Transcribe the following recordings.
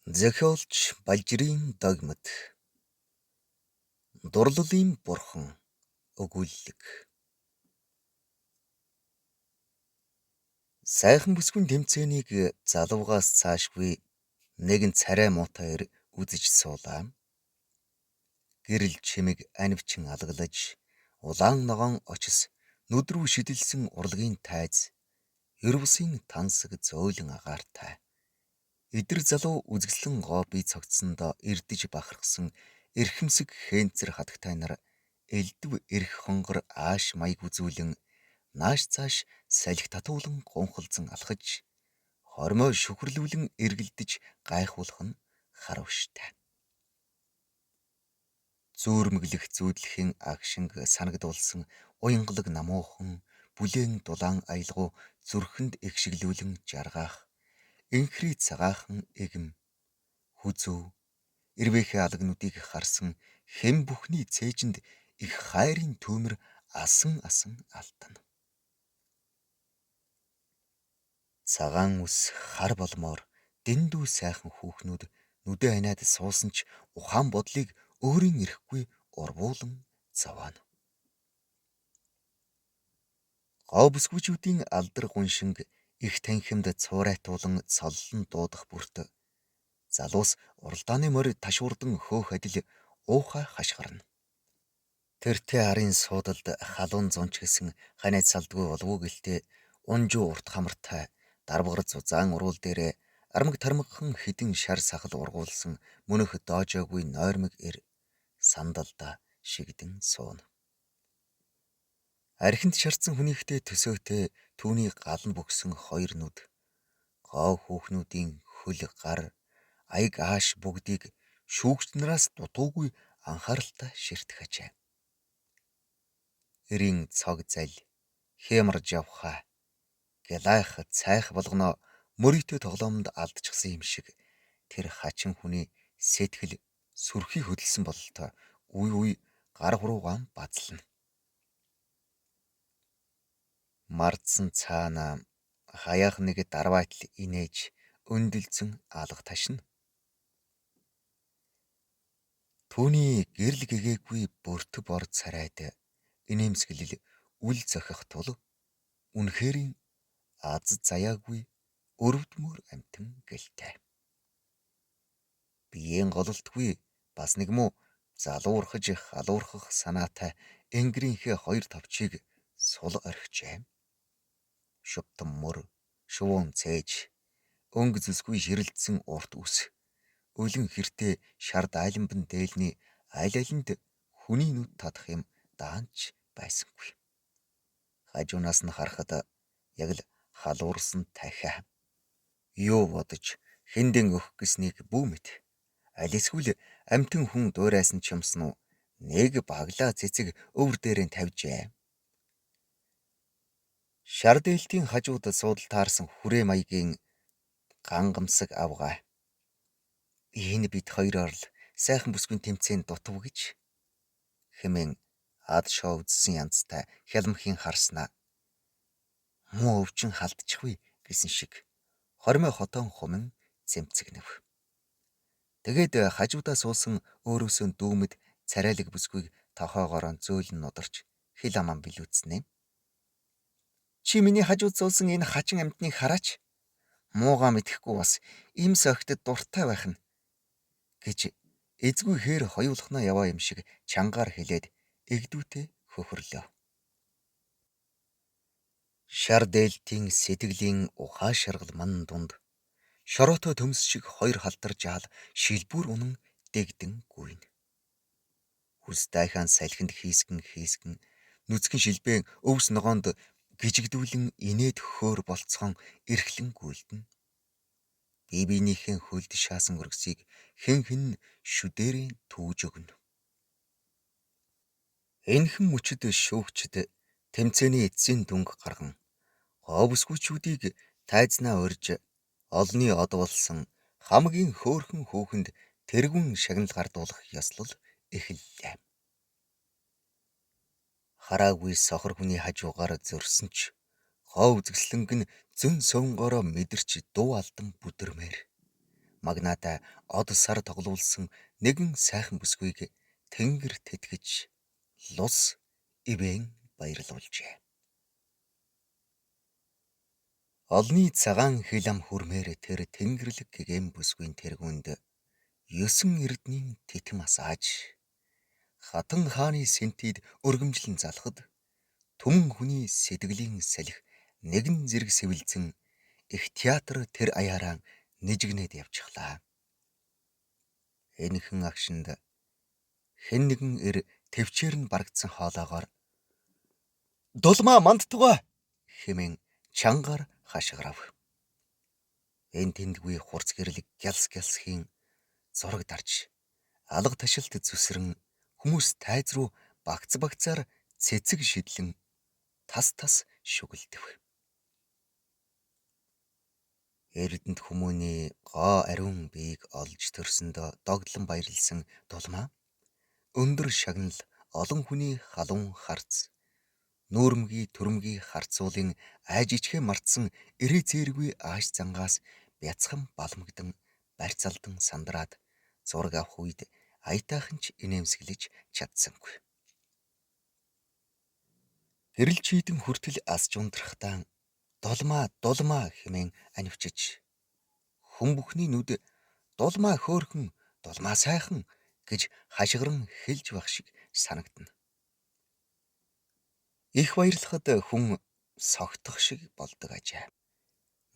Зохиолч Балжирын догмот. Дурлалын бурхан өгүүллэг. Сайхан бүсгүйн тэмцээнийг залуугаас цаашгүй нэгэн царай муутай эр үзэж суулаа. Гэрэл чимэг анивчин алгалаж, улаан ногоон очис нүд рүү шидэлсэн урлагийн тайз, ер бусын тансаг зөөлөн агаартай. Эдэр залуу үзэсгэлэн гоо бие цогцсондоо эрдэж бахархсан эрхэмсэг хэнцэр хатагтай нар элдв эрх хонгор ааш маяг үзүүлэн нааш цааш салхи татуулан гунхалзан алхаж хормой шүхрлүүлэн эргэлдэж гайхуулах нь харавштай. Зүүрмэглэх зүүдлэхийн агшинг санагдуулсан уянгалаг намуухан бүлээн дулаан аялгау зүрхэнд эгшиглүүлэн жаргаах энхрий цагаахан эгэм хүзүү эрвээхэй алагнуудыг харсан хэн бүхний цээжинд их хайрын түймэр асан асан алтана. Цагаан үс хар болмоор дэндүү сайхан хүүхнүүд нүдэ аниад суусан ч ухаан бодлыг өөрийн эрхгүй урвуулан зовооно. Гоо бүсгүйчүүдийн алдар гуншинг их танхимд цуурайтуулан цоллон дуудах бүрт залуус уралдааны морь ташуурдан хөөх адил уухай хашгирна. Тэртээ арын суудалд халуун зунч гэсэн ханиад салдгүй болов уу гэлтэй унжуу урт хамартай дарбагар зузаан уруул дээрээ армаг тармагхан хідэн шар сахал ургуулсан мөнөх доожоогүй нойрмог эр сандалдаа шигдэн сууна. Архинд шарцсан хүнийхтэй төсөөтэй түүний галан бөгсөн хоёр нүд гоо хүүхнүүдийн хөл гар аяг ааш бүгдийг шүүгч нараас дутуугүй анхааралтай ширтэх ажээ. Эрийн цог зал, хямар жавхай, гялайх цайх болгоно мөрийтэй тоглоомонд алдчихсан юм шиг тэр хачин хүний сэтгэл сүрхий хөдөлсөн бололтой үе үе гар хуруугаан базлана. Мардсан цаана хаяах нэг дарвайтал инээж өндөлцөн алга ташна. Түүний гэрэл гэгээгүй бөртө бор царайд инээмсэглэл үл зохих тул үнэхэрийн аз заяагүй өрөвдмөр амьтан гэлтэй. Биеэн гололтгүй бас нэг муу залуурхаж халуурхах санаатай энгэрийнхээ хоёр товчийг сул орхижээ. Шувтан мөр, шувуун цээж, өнгө зүсгүй ширэлдсэн урт үс, өлөн хэртээ шар дайланбан дээлний аль алинд хүний нүд татах юм даанч байсангүй. Хажуунаас нь харахад яг л халуурсан тахиа. Юу бодож хэндэн өгөх гэснийг бүү мэд. Аль эсвэл амьтан хүн дуурайсан ч юмсан уу нэг баглаа цэцэг өвөр дээрээ тавьжээ. Шар дээлтийн хажууд суудал таарсан хүрээ маягийн гангамсаг авгай. Энэ бид хоёроор л сайхан бүсгүйн тэмцээн дутав гэж хэмээн ад шоу үзсэн янзтай хялмхийн харснаа. Муу өвчин халдчихвээ гэсэн шиг хормой хотоон хуман зэмцэгнэв. Тэгээд хажуудаа суусан өөрөөсөө дүүмэд царайлаг бүсгүйг тохоогоороо зөөлөн нударч хил амаа билүүцнэ. Чи миний хажууд суусан энэ хачин амьтныг хараач. Муугаа мэдэхгүй бас им сохтод дуртай байх нь гэж эзгүй хээр хоёулахнаа яваа юм шиг чангаар хэлээд эгдүүтэй хөхөрлөө. Шар дээлтийн сэтгэлийн ухаа шаргал ман дунд шороотой төмс шиг хоёр халтар жаал шилбүр унан дэгдэн гүйнэ. Хүс дайхаан салхинд хийсгэн хийсгэн нүцгэн шилбэн өвс ногоонд гжигдүүлэн инээд хөөр болцгон эрхлэн гүйлдэнэ. Бие биенийхээ хөлд шаасан өргөсийг хэн хэн нь шүдээрээ түүж өгнө. Энхэн мөчид шүүгчид тэмцээний эцсийн дүнг гарган гоо бүсгүйчүүдийг тайзнаа урьж олонний од болсон хамгийн хөөрхөн хүүхэнд тэргүүн шагнал гардуулах ёслол эхэллээ. Хараагүй сохор хүний хажуугаар зөрсөн ч гоо үзэсгэлэнг нь зөн совингоороо мэдэрч дуу алдан бүдэрмээр. Магнаатай од сар тоглуулсан нэгэн сайхан бүсгүйг тэнгэр тэтгэж лус ивээн баярлуулжээ. Олны цагаан хил ам хүрмээр тэр тэнгэрлэг гэгээн бүсгүйн тэргүүнд 9 эрдэнийн титэм асааж хатан хааны сэнтид өргөмжлөн залхад түмэн хүний сэтгэлийн салхи нэгэн зэрэг сэвэлзэн их театр тэр аяараа нижигнээд явчихлаа. Энэхэн агшинд хэн нэгэн эр тэвчээр нь барагдсан хоолоогоор "Дулмаа мандтугай" хэмээн чангаар хашгирав. Энэ тэндгүй хурц гэрлэг гялс гялсхийн зураг дарж алга ташилт зүсрэн хүмүүс тайз руу багц багцаар цэцэг шидлэн тас тас шүгэлдэв. Эрдэнэт хүмүүний гоо ариун биеийг олж төрсөндөө догдлон баярлсан Дулмаа өндөр шагнал олон хүний халуун харц нүүрмгий төрөмгий харцуулын айж ичхээ мартсан эрээ цээргүй ааш зангаас бяцхан балмагдан барьцалдан сандраад зураг авах үед аятайхан ч инээмсэглэж чадсангүй. Гэрэл чийдэн хүртэл асч унтрахдаа "Дулмаа, Дулмаа" хэмээн анивчиж хүн бүхний нүд "Дулмаа хөөрхөн, Дулмаа сайхан" гэж хашгиран хэлж байх шиг санагдана. Их баярлахад хүн согтох шиг болдог ажээ.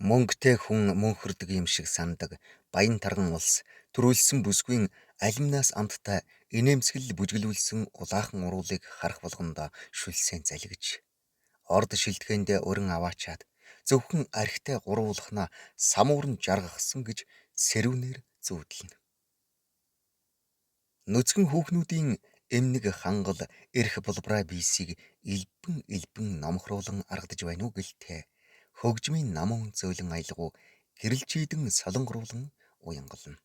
Мөнгөтэй хүн мөнхөрдөг юм шиг сандаг баян тарган улс төрүүлсэн бүсгүйн алимнаас амттай инээмсэглэл бүжиглүүлсэн улаахан уруулыг харах болгондоо шүлсээ залгиж орд шилдэхээндээ уран аваачаад зөвхөн архитай гурвуулахнаа самуурн жаргахсан гэж сэрүүнээр зүүдлэнэ. Нүцгэн хүүхнүүдийн эмнэг хангал эрх булбраа биесийг элбэн элбэн номхруулан аргадаж байна уу гэлтэй хөгжмийн намун зөөлөн аялгау гэрэлчийдэн солонгоруулан уянгална.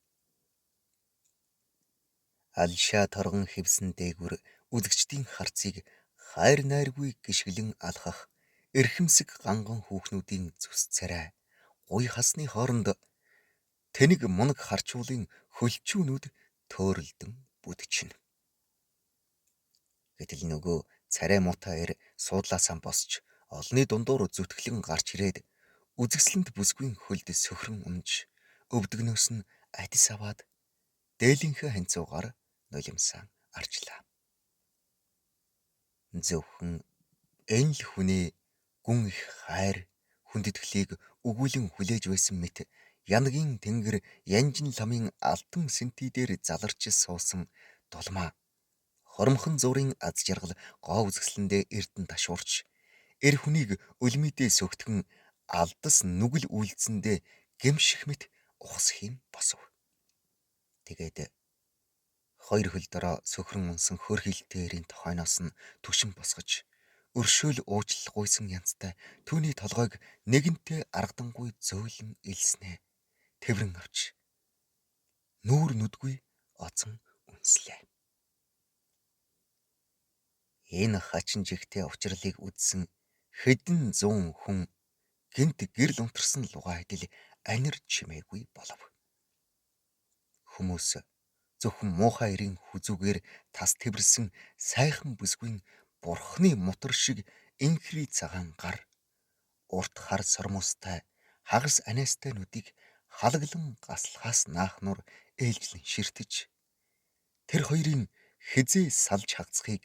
Алшаа торгон хэвсэн дээгүр үзэгчдийн харцыг хайр найргүй гишгэлэн алхах эрхэмсэг ганган хүүхнүүдийн зүс царай гуй хасны хооронд тэнэг мунаг харчуулын хөлчүүнүүд төөрөлдөн бүдчихнэ. Гэтэл нөгөө царай муутай эр суудлаасаа босч олны дундуур зүтгэлэн гарч ирээд үзэсгэлэнт бүсгүйн хөлд сөхрөн унж өвдөгнөөс нь адис аваад дээлийнхээ ханьцуугаар нулимсаа арчлаа. Зөвхөн энэ л хүний гүн их хайр хүндэтгэлийг өгүүлэн хүлээж байсан мэт Янагийн тэнгэр Янжин ламын алтан сэнти дээр заларч суусан Дулмаа хормхон зуурын аз жаргал гоо үзэсгэлэндээ эрдэнэ ташуурч эр хүнийг өлмийдээ сөгтгөн алдас нүгэл үйлдсэндээ гэмших мэт ухсах юм босов. Тэгээд хоёр хөл дороо сөхрөн унсан хөрхилтэй эрийн тохойноос нь түшин босгож өршөөл уучлал гуйсан янзтай түүний толгойг нэгэнтээ аргадангүй зөөлөн илснээ тэврэн авч нүүр нүдгүй оцон үнслээ. Энэ хачин жигтэй учралыг үзсэн хэдэн зуун хүн гэнт гэрэл унтарсан лугаа адил анир чимээгүй болов. Хүмүүс зөвхөн муухай эрийн хүзүүгээр тас тэвэрсэн сайхан бүсгүйн бурхны мутар шиг инхри цагаан гар урт хар сормуустай хагас аниастай нүдийг халаглан гаслахаас наахнуур ээлжлэн ширтэж тэр хоёрын хэзээ салж хагцахыг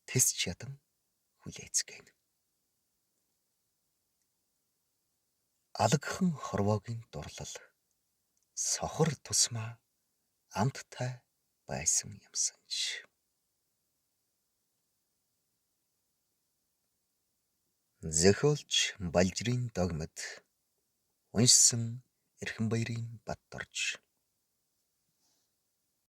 тэсч ядан хүлээцгээнэ. Алагхан хорвоогийн дурлал сохор тусмаа амттай байсан юмсан ч. Зохиолч Балжирын догмод уншсан Эрхэмбаярын Батдорж.